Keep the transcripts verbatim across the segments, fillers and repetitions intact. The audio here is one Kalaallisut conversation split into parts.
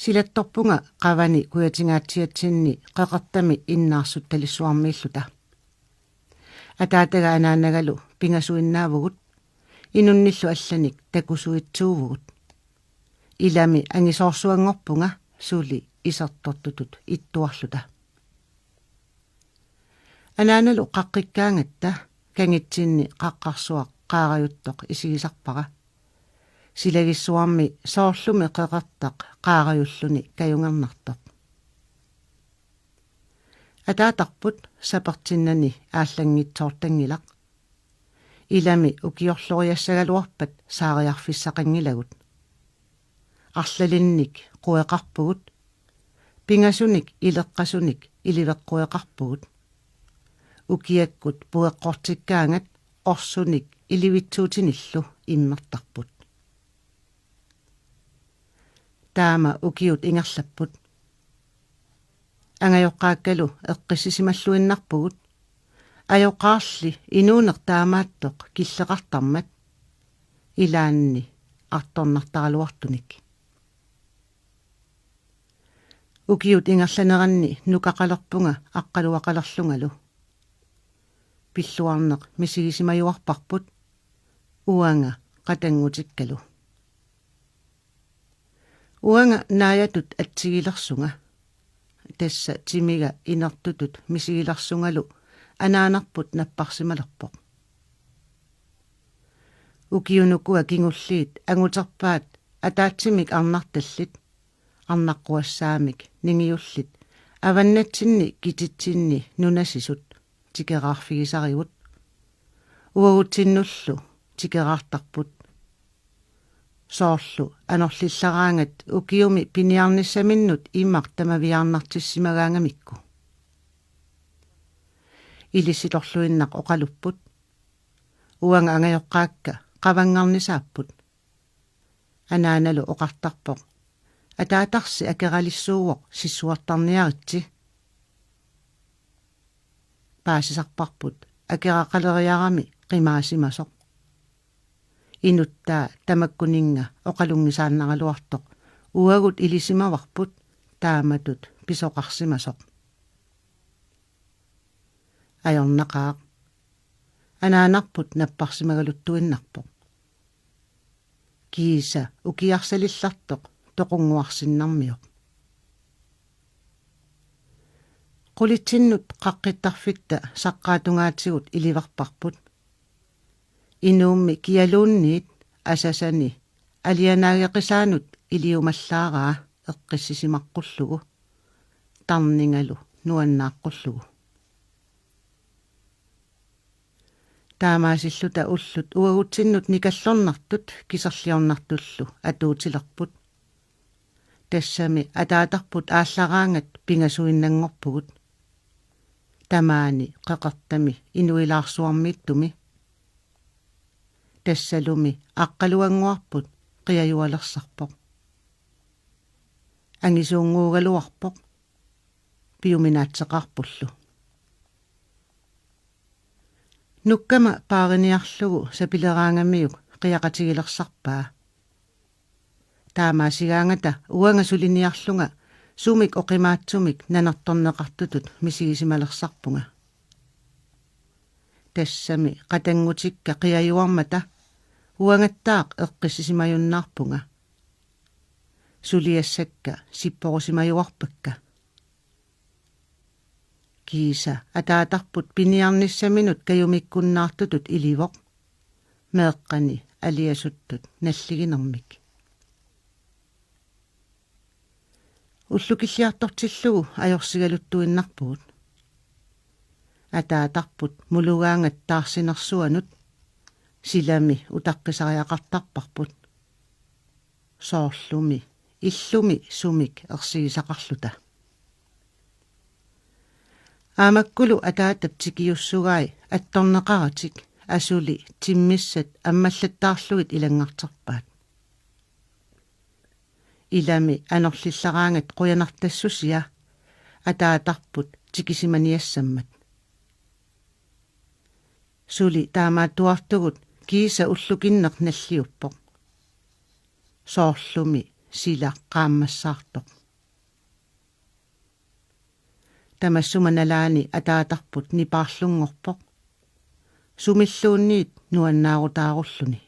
Silattorpunga qavani kujatingaatsiatsinni qeqertami innaarsuttalissuarmiilluta. Ataataga anaanagalu pingasuinnaavugut, inunnillu allanik takusuitsuuvugut. Ilami angisoorsuanngorpunga suli isertortutut ittuarluta. Anaanalu qaqqikkaangatta kangitsinni qaqqarsuaq qaarajuttoq isigisarpara. Silagissuarmi soorlumi qeqertaq qaarajulluni kajungernartoq. Ataatarput sapertinnani aallanngitsoortanngilaq. Ilami ukiorloriassagaluarpat saariarfissaqanngilagut. Arlalinnik queqarpugut, pingasunik ileqqasunik iliveqqueqarpugut. Ukiakkut pueqqortikkaangat orsunik ilivitsuutinillu immertarput. Taama ukiut ingerlapput. Angajoqqaakkalu eqqissisimalluinnarpugut. Ajoqaarli inuuneq taamaattoq killeqartarmat ilaanni artornartaraluartunik. Ukiut ingerlaneranni nukaqalerpunga aqqaluaqalerlungalu. Pilluarneq misigisimajuarparput uanga qatanngutikkalu. Uanga naajatut atsigilersunga. Tassa timiga inertutut misigilersungalu anaanarput napparsimalerpoq. Ukiunukua kingulliit anguterpaat ataatsimik arnartallit, arnaqquassaamik ningiullit, avannatsinni kititsinni nunasisut tikeraarfigisarigut. Uagutsinnullu tikeraartarput. Soorlu anorlillaraangat ukiumi piniarnissaminnut imaq tamaviaarnartissimagaangamikku. Ilissitorluinnaq oqalupput. Uanga angajoqqaakka qavanngarnisaapput. Anaanalu oqartarpoq: Ataatarsi akeralissuuvoq, sissuertarniaritsi. Paasisarparput akeraqaleriarami qimaasimasoq. Inuttaa tamakkuninnga oqalunngisaannaraluartoq uagut ilisimavarput taamatut pisoqarsimasoq. Ajornaqaaq. Anaanarput napparsimagaluttuinnarpoq. Kiisa ukiarsalillartoq toqunnguarsinnarmioq. Qulitsinnut qaqqittarfitta saqqaatungaatigut ilivarparput. Inuummi kialuunniit asasani alianaageqisaanut iliumallaaraa eqqissisimaqqullugu, tarningalu nuannaaqqullugu. Taamaasilluta ullut uagutsinnut nikallornartut kiserliornartullu atuutilerput. Tassami ataatarput aallaraangat pingasuinnanngorpugut. Tamaani qeqertami inuilaarsuarmiittumi. Tassalumi aqqaluannguarput qiajualersarpoq. Angisuunnguugaluarpoq. Piuminaatseqarpullu. Nukkama paariniarlugu sapileraangamiuk qiaqatigilersarpaa. Taamaasigaangata uanga suliniarlunga sumik oqimaatsumik nanertorneqartutut misigisimalersarpunga. Tassami qatanngutikka qiajuarmata uangattaaq eqqissisimajunnaarpunga. Suliassakka sipporusimajuarpakka. Kiisa ataatarput piniarnissaminut kajumikkunnaartutut ilivoq, meeqqani aliasuttut nalliginermik. Ullukilliartortillugu ajorsigaluttuinnarpugut. Ataatarput mulugaangat taarsinersuanut silami utaqqisariaqartarparput. Soorlumi illumi sumik ersigisaqarluta. Aamakkulu ataatap tikiussugai attorneqaratik asuli timmissat ammallattaarlugit ilanngarterpaat. Ilami anorlillaraangat qujanartassusia ataatarput tikisimaniassammat. Suli taamaattuartugut kiisa ullukinneq nalliuppoq. Soorlumi sila qaammassaartoq. Tamassuma nalaani ataatarput nipaarlunngorpoq. Sumilluunniit nuannaarutaarulluni.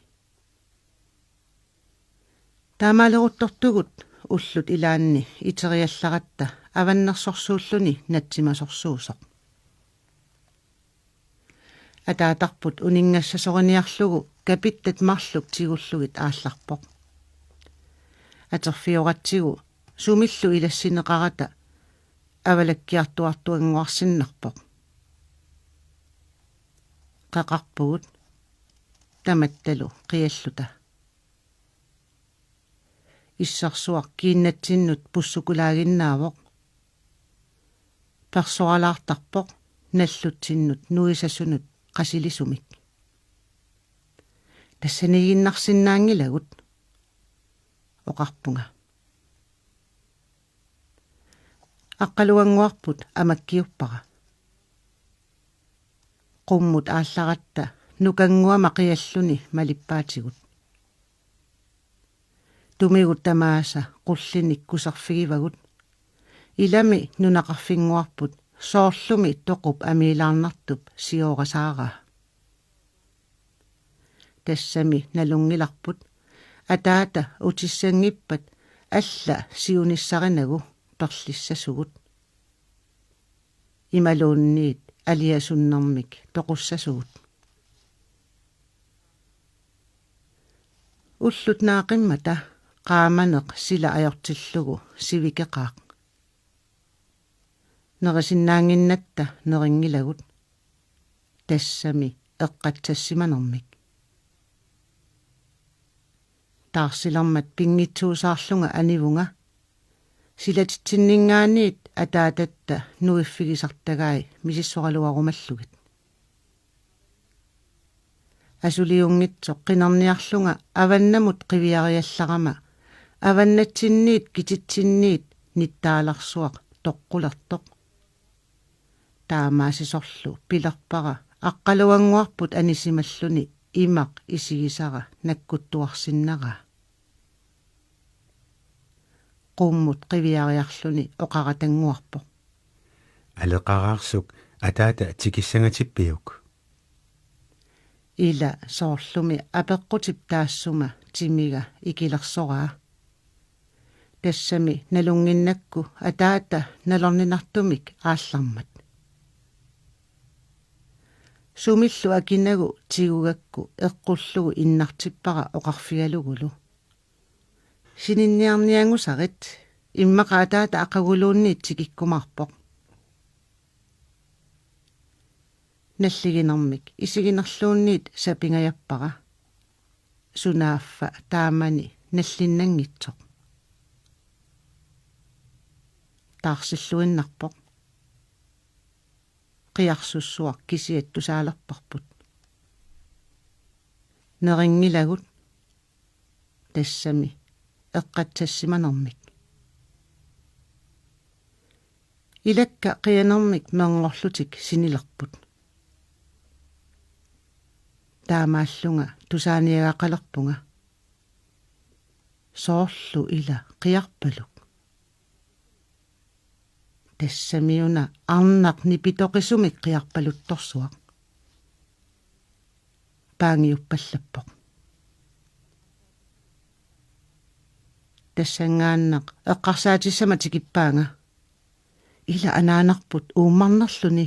Taamaaleruttortugut ullut ilaanni iteriallaratta avannersorsuulluni natsimasorsuusoq. Ataatarput uninngassasoriniarlugu kapittat marluk tigullugit aallarpoq. Aterfioratsigu sumillu ilassineqarata avalakkiartuartuannguarsinnarpoq. Qeqarpugut tamattalu qialluta. Issarsuaq kiinnatsinnut pussukulaaginnaavoq. Persoralaartarpoq nallutsinnut nuisasunut qasilisumik. Tassaniiginnarsinnaanngilagut, oqarpunga. Aqqaluannguarput amakkiuppara. Qummut aallaratta nukannguama qialluni malippaatigut. Tumigut tamaasa qullinik kuserfigivagut. Ilami nunaqarfinnguarput soorlumi toqup amiilaarnartup sioorasaaraa. Tassami nalunngilarput ataata utissanngippat alla siunissarinagu perlissasugut. Imaluunniit aliasunnermik toqussasugut. Ullut naaqimmata qaamaneq sila ajortillugu sivikeqaaq. Nerisinnaannginnatta nerinngilagut. Tassami eqqatsassimanermik. Taarsilermat pinngitsuusaarlunga anivunga. Silatitsinninngaanniit ataatatta nuiffigisartagai misissoraluarumallugit. Asuliunngitsoq qinerniarlunga avannamut qiviariallarama avannatsinniit kititsinniit nittaalarsuaq toqqulertoq. Taamaasisorlu pilerpara aqqaluannguarput anisimalluni imaq isigisara nakkuttuarsinnaraa. Qummut qiviariarluni oqaratannguarpoq: Aleqaraarsuk ataata tikissangatippiuk? Ila soorlumi apeqqutip taassuma timiga ikilersoraa. Tassami nalunnginnakku ataata nalorninartumik aallarmat. Sumillu akinagu tigugakku eqqullugu innartippara oqarfigalugulu: Sininniarnianngusarit, immaqa ataata aqaguluunniit tikikkumaarpoq. Nalliginermik isiginerluunniit sapingajappara. Sunaaffa taamani nallinnanngitsoq. Taarsilluinnarpoq. Qiarsussuaq kisiat tusaalerparput. Nerinngilagut. Tassami eqqatsassimanermik. Ilakka qianermik merngorlutik sinilerput. Taamaallunga tusaaniagaqalerpunga. Soorlu ila qiarpaluk. Tassamiuna arnaq nipitoqisumik qiarpaluttorsuaq. Paangiuppallappoq. Tassanngaannaq eqqarsaatissama tikippaanga. Ila anaanarput uummarnerluni.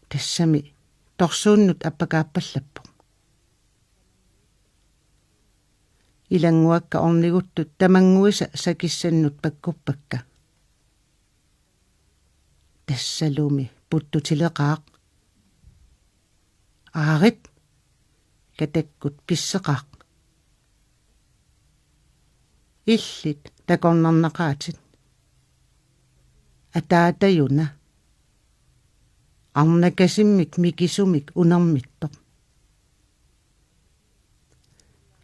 Tassami torsuunnut appakaappallappoq. Ilannguakka orniguttut tamannguisa sakissannut pakkuppakka. Tassalumi puttutileqaaq. Aarit, katakkut pisseqaaq. Illit takornarnaqaatit. Ataatajuna. Arnakasimmik mikisumik unermittoq.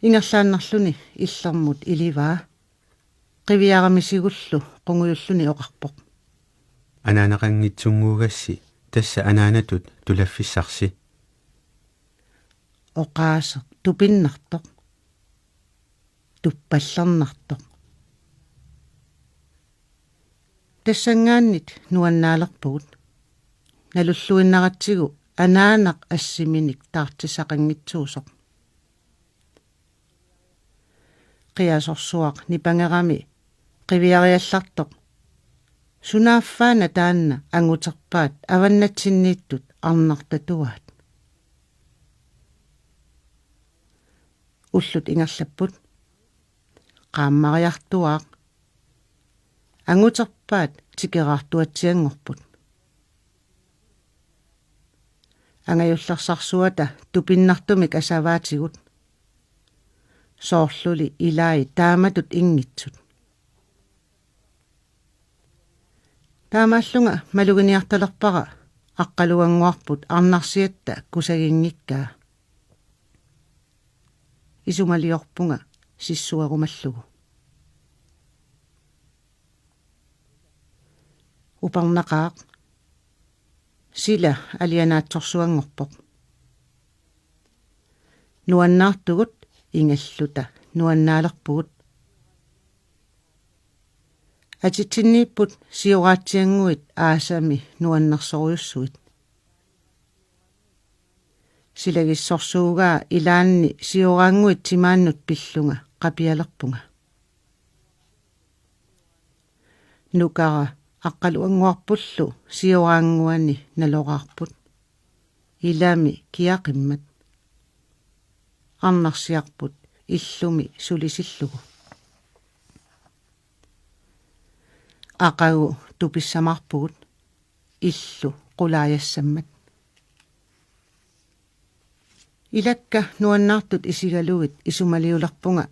Ingerlaannarluni illermut ilivaa. Qiviaramisigullu qungujulluni oqarpoq: Anaanaqanngitsunnguugassi tassa anaanatut tulaffissarsi. Oqaaseq tupinnartoq. tuppallernartoq. Tassanngaanniit nuannaalerpugut. Nalulluinnaratsigu anaanaq assiminik taartissaqanngitsuusoq. Qiasorsuaq nipangerami qiviariallartoq. Sunaaffaana taanna anguterpaat avannatsinniittut arnartatuaat. Ullut ingerlapput. Qaammariartuaaq. Anguterpaat tikeraartuatsianngorput. Angajullersarsuata tupinnartumik asavaatigut. Soorluli ilai taamatut inngitsut. Taamaallunga maluginiartalerpara Aqqaluannguarput arnarsiatta kusaginngikkaa. Isumaliorpunga sissuerumallugu. Upernaqaaq. Sila alianaatsorsuanngorpoq. Nuannaartugut ingalluta nuannaalerpugut. Atitsinniipput sioraatsiannguit aasami nuannersorujussuit. Silagissorsuugaa ilaanni sioraannguit timaannut pillunga qapialerpunga. Nukara Aqqaluannguarpullu sioraannguani naloraarput. Ilami kiaqimmat. Arnarsiarput illumi sulisillugu. Aqagu tupissamaarpugut illu qulaajassammat. Ilakka nuannaartut isigalugit isumaliulerpunga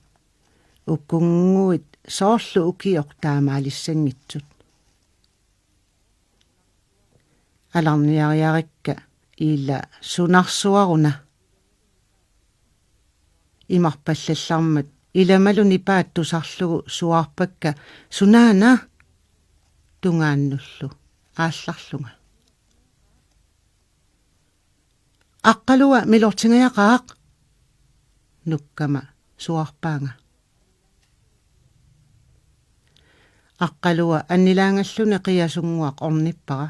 ukunnguit soorlu ukioq taamaalissanngitsut. Alarniariarikka ila sunarsuaruna. Imarpallallarmat ilamalu nipaat tusarlugu suaarpakka sunaana tungaannullu aallarlunga. Aqqalua milortingajaqaaq nukkama suaarpaanga. Aqqalua annilaangalluni qiasunnguaq ornippara.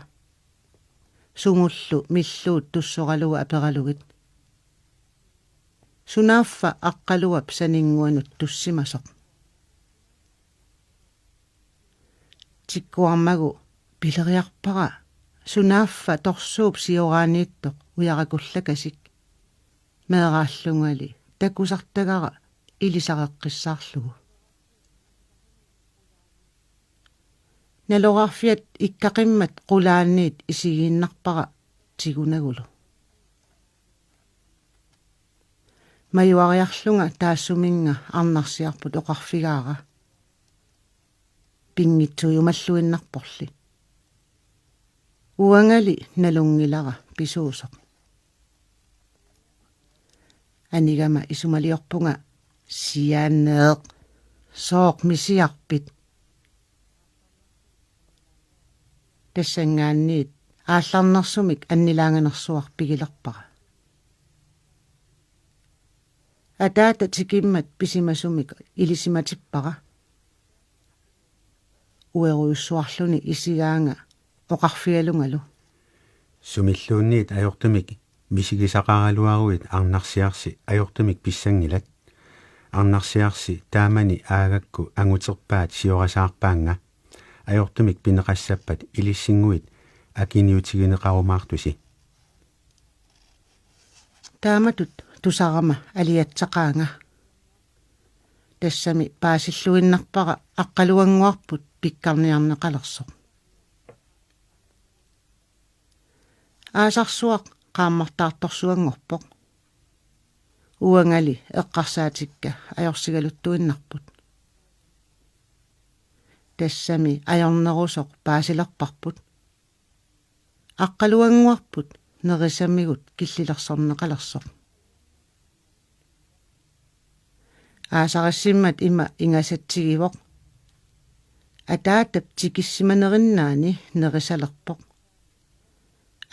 Sumullu milluut tussoralugu aperalugit. Sunaaffa Aqqaluap saninnguanut tussimasoq. Tikkuarmagu pileriarpara sunaaffa torsuup sioraaniittoq ujarakullakasik. Meeraallungali takusartagara ilisareqqissaarlugu. Naloraarfiat ikkaqimmat qulaaniit isigiinnarpara tigunagulu. Majuariarlunga taassuminnga arnarsiarput oqarfigaara. Pinngitsuujumalluinnarporli. Uangali nalunngilara pisuusoq. Anigama isumaliorpunga sianeeq sooq misiarpit. Tassanngaanniit aallarnersumik annilaanganersuaq pigilerpara. Ataata tikimmat pisimasumik ilisimatippara. Uerujussuarluni isigaanga oqarfigalungalu: Sumilluunniit ajortumik misigisaqaraluaruit arnarsiarsi ajortumik pissanngilat. Arnarsiarsi taamani aagakku anguterpaat siorasaarpaannga. Ajortumik pineqassappat ilissinnguit akiniutigineqarumaartusi. Taamatut tusarama aliatsaqaanga. Tassami paasilluinnarpara Aqqaluannguarput pikkarniarneqalersoq. Aasarsuaq qaammartaartorsuanngorpoq. Uangali eqqarsaatikka ajorsigaluttuinnarput. Tassami ajornerusoq paasilerparput. Aqqaluannguarput nerisamigut killilersorneqalersoq. Aasarissimmat ima ingasatsigivoq. Ataatap tikissimanerinnaani nerisalerpoq.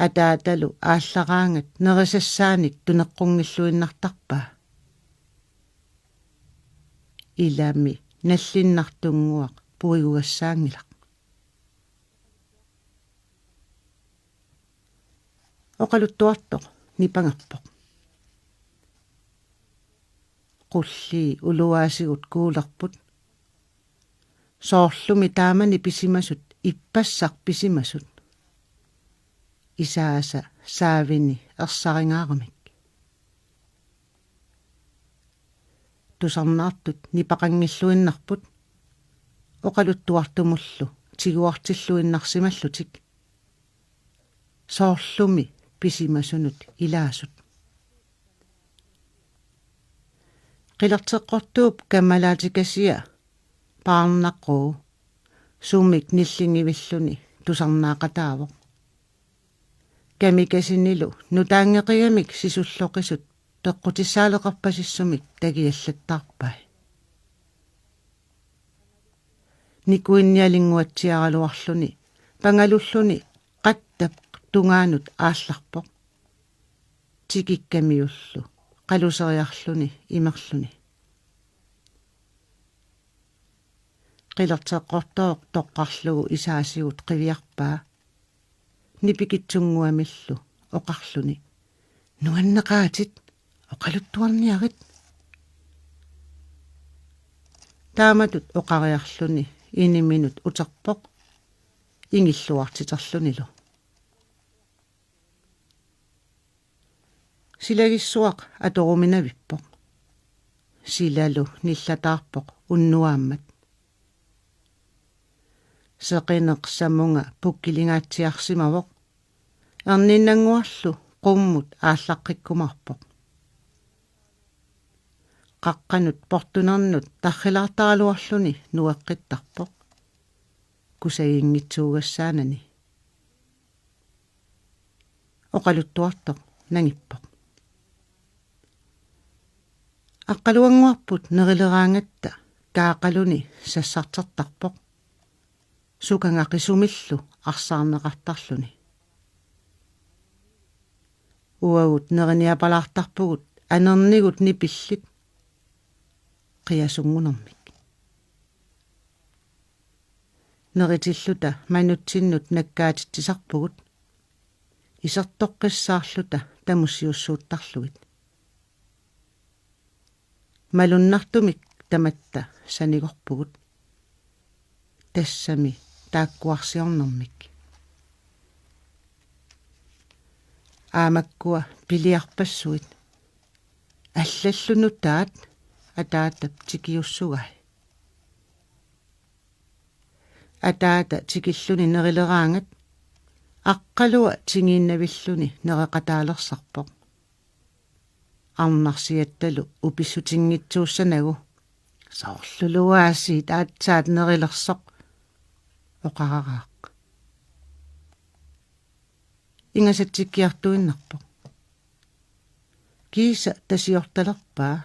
Ataatalu aallaraangat nerisassaanik tuneqqunngilluinnartarpaa. Ilami nallinnartunnguaq puigugassaanngilaq. Oqaluttuartoq nipangerpoq. Qullii uluaasigut kuulerput. Soorlumi taamani pisimasut ippassaq pisimasut. Isaasa saavini ersaringaaramik. Tusarnaartut nipaqanngilluinnarput oqaluttuartumullu tiguartilluinnarsimallutik. Soorlumi pisimasunut ilaasut. Qilerteqqortuup kammalaatikasiaq paarnaquu sumik nillingivilluni tusarnaaqataavoq. Kamikasinilu nutaanngeqigamik sisulloqisut peqqutissaaleqarpasissumik tagiallattaarpai. Nikuinnialinnguatsiaraluarluni pangalulluni qattap tungaanut aallarpoq. Tikikkamiullu qaluseriarluni imerluni. Qilerteqqortooq toqqarlugu isaasigut qiviarpaa. Nipikitsunnguamillu oqarluni: "Nuanneqaatit, oqaluttuarniarit." Taamatut oqariarluni iniminut uterpoq ingilluartiterlunilu. Silagissuaq atoruminavippoq. Silalu nillataarpoq unnuaammat. Seqineq samunga pukkilingaatsiarsimavoq. Erniinnannguarlu qummut aallaqqikkumaarpoq. Qaqqanut portunernut tarrilaartaraluarluni nueqqittarpoq. Kusaginngitsuugassaanani. Oqaluttuartoq nangippoq. Aqqaluannguarput nerileraangatta kaaqaluni sassartertarpoq. Sukanga qisumillu arsaarneqartarluni. Uagut neriniapalaartarpugut anernigut nipillit. Qiasunngunermik. Neritilluta manutsinnut nakkaatitsisarpugut. Isertoqqissaarluta tamussiussuuttarlugit. Malunnartumik tamatta sanigorpugut. Tassami taakkuarsiornermik. Aamakkua piliarpassuit. Allallu nutaat ataatap tikiussugai. Ataata tikilluni nerileraangat, Aqqalua tingiinnavilluni nereqataalersarpoq. Arnarsiattalu upissutinngitsuussanagu: "Soorluluaasiit aatsaat nerilersoq," oqararaaq. Ingasatsikkiartuinnarpoq. Kiisa tasiortalerpaa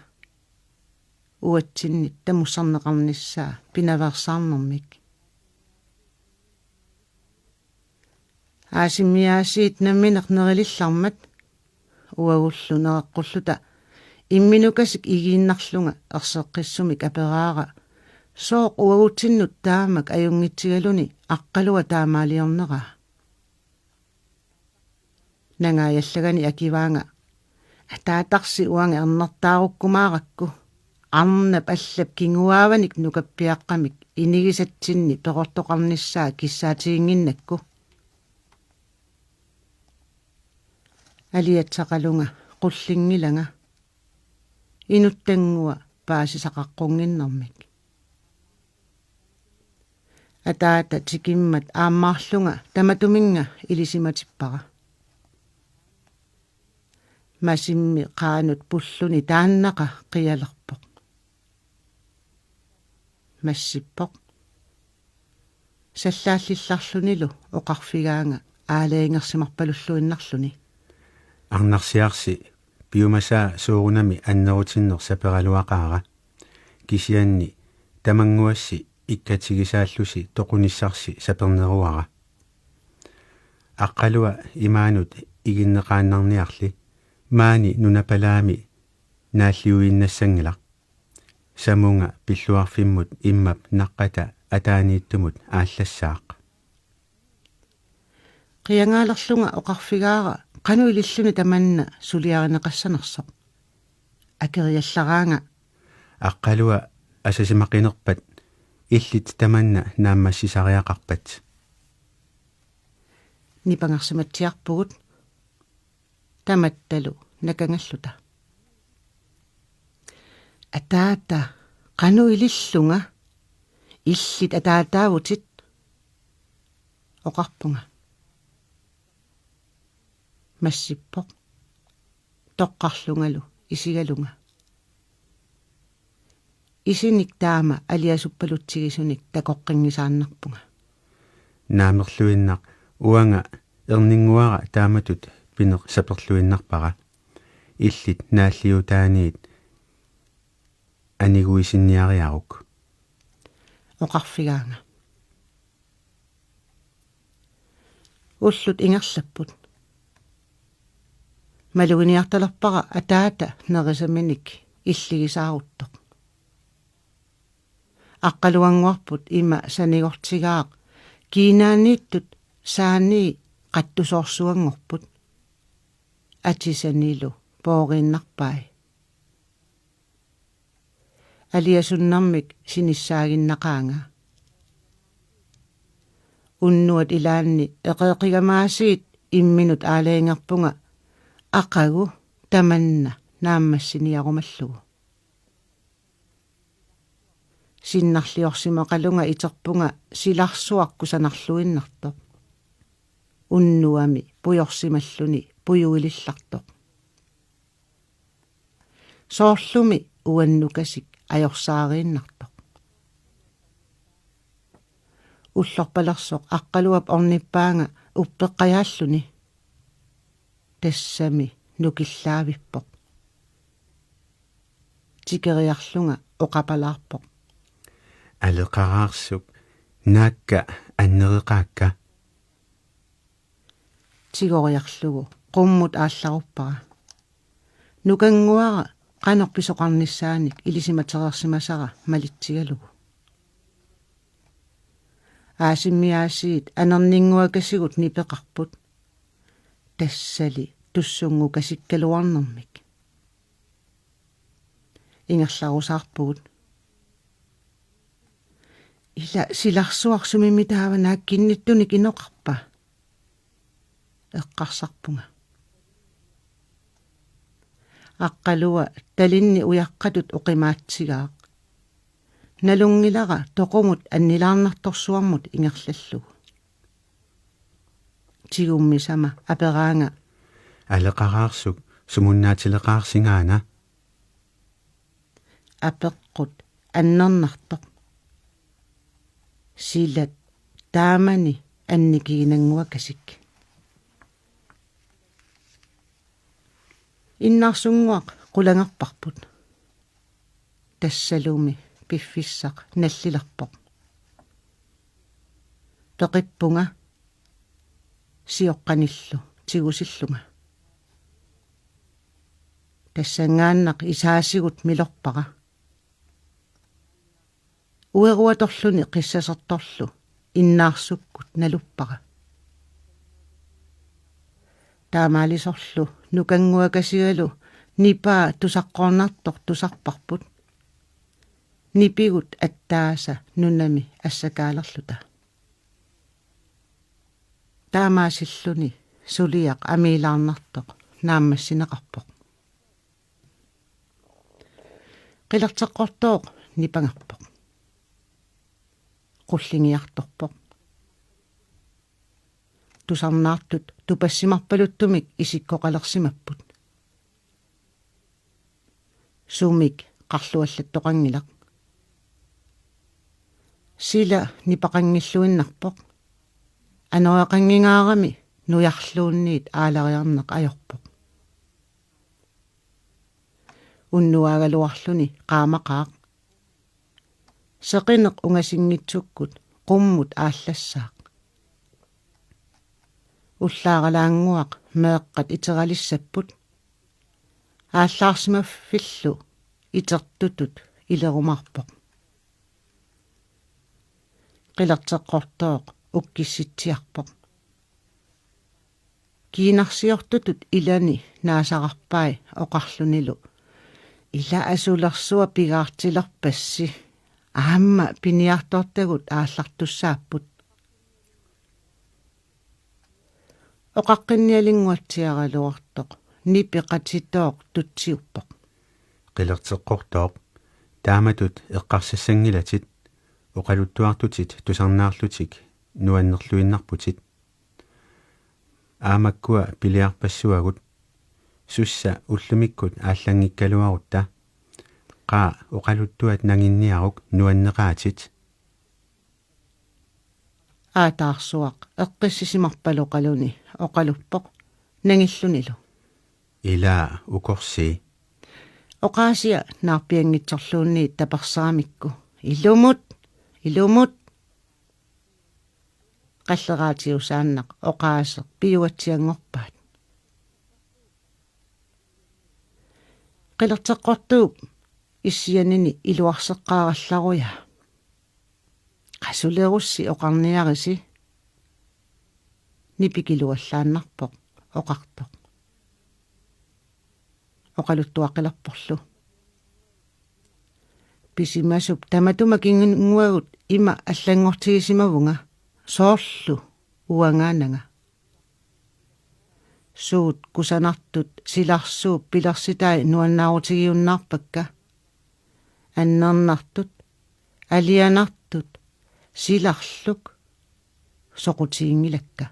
uatsinnit tamussarneqarnissaa pinaveersaarnermik. Aasimmiaasiit nammineq nerilillarmat, uagullu nereqqulluta imminukasik igiinnarlunga erseqqissumik aperaara: "Sooq uagutsinnut taamak ajunngitsigaluni Aqqalua taamaaliorneraa?" Nangaajallagani akivaanga: "Ataatarsi uanga ernertaarukkumaarakku, arnap allap kinguaavanik nukappiaqqamik inigisatsinni perortoqarnissaa kissaatiginnginnakku." Aliatsaqalunga qullinngilanga. Inuttannguaq paasisaqaqqunnginnermik. Ataata tikimmat aammaarlunga tamatuminnga ilisimatippara. Masimmi qaanut pulluni taannaqa qialerpoq. Massippoq. Sallaallillarlunilu oqarfigaanga aalajangersimarpalulluinnarluni: "Arnarsiarsi piumasaa soorunami annerutinneq saperaluaqaara. Kisianni tamannguassi ikkatigisaallusi toqunissarsi saperneruara. Aqqalua imaanut iginneqaannarniarli maani nunapalaami naalliuinnassanngilaq. Samunga pilluarfimmut immap naqqata ataaniittumut aallassaaq. Qiangaalerlunga oqarfigaara qanoq ililluni tamanna suliarineqassanersoq. Akeriallaraanga: Aqqalua asasimaqinerpat illit tamanna naammassisariaqarpat. Nipangersimatsiarpugut tamattalu nakangalluta. Ataata, qanoq ilillunga, illit ataataavutit, oqarpunga. Massippoq toqqarlungalu isigalunga. Isinik taama aliasuppalutsigisunik takoqqinngisaannarpunga. Naamerluinnaq, uanga erninnguara taamatut pineq saperluinnarpara. Illit naalliutaaniit aniguisinniariaruk, oqarfigaanga. Ullut ingerlapput. Maluginiartalerpara ataata nerisaminik illigisaaruttoq. Aqqaluannguarput ima sanigortigaaq kiinaaniittut saanii qattusoorsuanngorput. Atisanilu pooriinnarpai. Aliasunnermik sinissaaginnaqaanga. Unnuat ilaanni eqeeqigamaasiit imminut aalajangerpunga aqagu tamanna naammassiniarumallugu. Sinnarliorsimaqalunga iterpunga silarsuaq kusanarluinnartoq. Unnuami pujorsimalluni pujuilillartoq. Soorlumi uannukasik ajorsaariinnartoq. Ullorpalersoq Aqqaluap ornippaanga uppeqqajaalluni. Tassami nukillaavippoq. Tikeriarlunga oqapalaarpoq: Aleqaraarsuk, naakka annereqaakka. Tigoriarlugu qummut aallaruppara. Nukannguara qanoq pisoqarnissaanik ilisimatereersimasara malitsigalugu. Aasimmiaasiit anerninnguakasigut nipeqarput. Tassali tussunngukasikkaluarnermik. Ingerlarusaarpugut. Ila silarsuaq sumimitaava naakkinnittunik inoqarpa? Eqqarsarpunga. Aqqalua talinni ujaqqatut oqimaatsigaaq. Nalunngilara toqumut annilaarnartorsuarmut ingerlallugu. Tigummisama aperaanga: Aleqaraarsuk, sumunnaatileqaarsingaana? Apeqqut annernartoq. Silat taamani annikiginannguakasik. Innaarsunnguaq qulangerparput. Tassalumi piffissaq nallilerpoq. Peqippunga sioqqanillu tigusillunga. Tassanngaannaq isaasigut milorpara. Ueruatorluni qissasertorlu innaarsukkut naluppara. Taamaalisorlu nukannguakasigalu nipaa tusaqqornartoq tusarparput. Nipigut attaasa nunami assakaalerluta. Taamaasilluni suliaq amiilaarnartoq naammassineqarpoq. Qilerteqqortooq nipangerpoq. Qullingiartorpoq. Tusarnaartut tupassimarpaluttumik isikkoqalersimapput. Sumik qarluallattoqanngilaq. Sila nipaqanngilluinnarpoq. Anoreqanngingaarami nujarluunniit aalariarneq ajorpoq. Unnuaagaluarluni qaamaqaaq. Seqineq ungasinngitsukkut qummut aallassaaq. Ullaaralaannguaq meeqqat iteralissapput. Aallaarsimaffillu itertutut ilerumarpoq. Qilerteqqortooq ukkissitsiarpoq. Kiinarsiortutut ilani naasaqarpai oqarlunilu: "Ila asulersua pigaartilerpassi. Aamma piniartortagut aallartussaapput." Oqaqqinnialinnguatsiaraluartoq nipi qatitooq tutsiuppoq: "Qilerteqqortooq, taamatut eqqarsassanngilatit, oqaluttuartutit tusarnaarlutik nuannerluinnarputit. Aamakkua piliarpassuagut. Sussa ullumikkut aallanngikkaluarutta. Qaa, oqaluttuat nanginniaruk nuanneqaatit." Aataarsuaq eqqissisimarpaloqaluni oqaluppoq nangillunilu: "Ila ukorsii." Oqaasia naarpianngitsorluunniit taperseramikku: "Ilumut! Ilumut!" Qalleraatiusaannaq oqaaseq piuatsianngorpaat. Qilerteqqortuup issianini iluarseqqaarallarujaa: "Qasulerussi oqarniarisi?" Nipikiluallaannarpoq oqartoq. Oqaluttuaqqilerporlu: "Pisimasup tamatuma kinguagut ima allanngortigisimavunga, soorlu uangaananga. Suut kusanartut silarsuup pilersitai nuannaarutigiunnaarpakka. Annernartut, alianartut, silarluk soqutiginngilakka.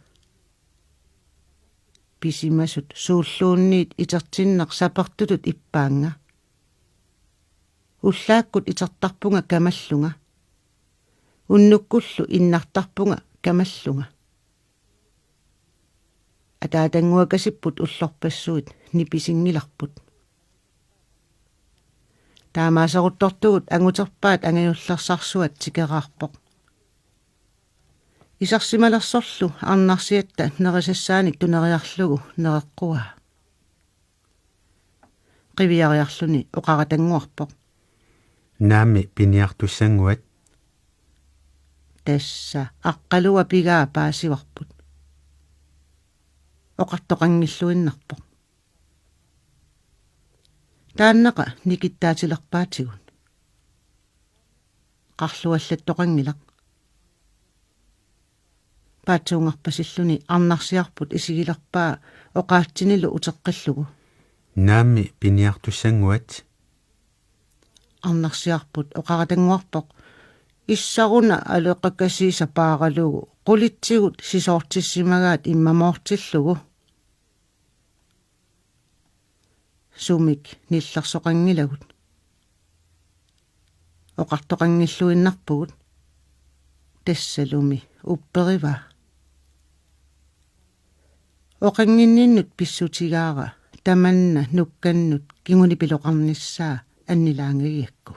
Pisimasut suulluunniit itertinneq sapertutut ippaannga. Ullaakkut itertarpunga kamallunga. Unnukkullu innartarpunga kamallunga. Ataatannguakasipput ullorpassuit nipisinngilarput." Taamaaseruttortugut anguterpaat angajullersarsuat tikeraarpoq. Isersimalersorlu arnarsiatta nerisassaanik tuneriarlugu nereqquaa. Qiviariarluni oqaratannguarpoq: "Naammi piniartussannguat?" Tassa aqqalua pigaa paasivarput. Oqartoqanngilluinnarpoq: "Taannaqa nikittaatilerpaatigut. Qarluallattoqanngilaq." Paatsuungarpasilluni arnarsiarput isigilerpaa oqaatsinilu uteqqillugu: "Naammi piniartussannguat?" Arnarsiarput oqaratannguarpoq: "Issaruna aleqakasiisa paaralugu, qulitsigut sisoortissimagaat immamoortillugu." "Sumik nillersoqanngilagut?" Oqartoqanngilluinnarpugut: "Tassalumi upperivaa." Oqannginninnut pissutigaara tamanna nukkannut kingunipiloqarnissaa annilaangagigakku.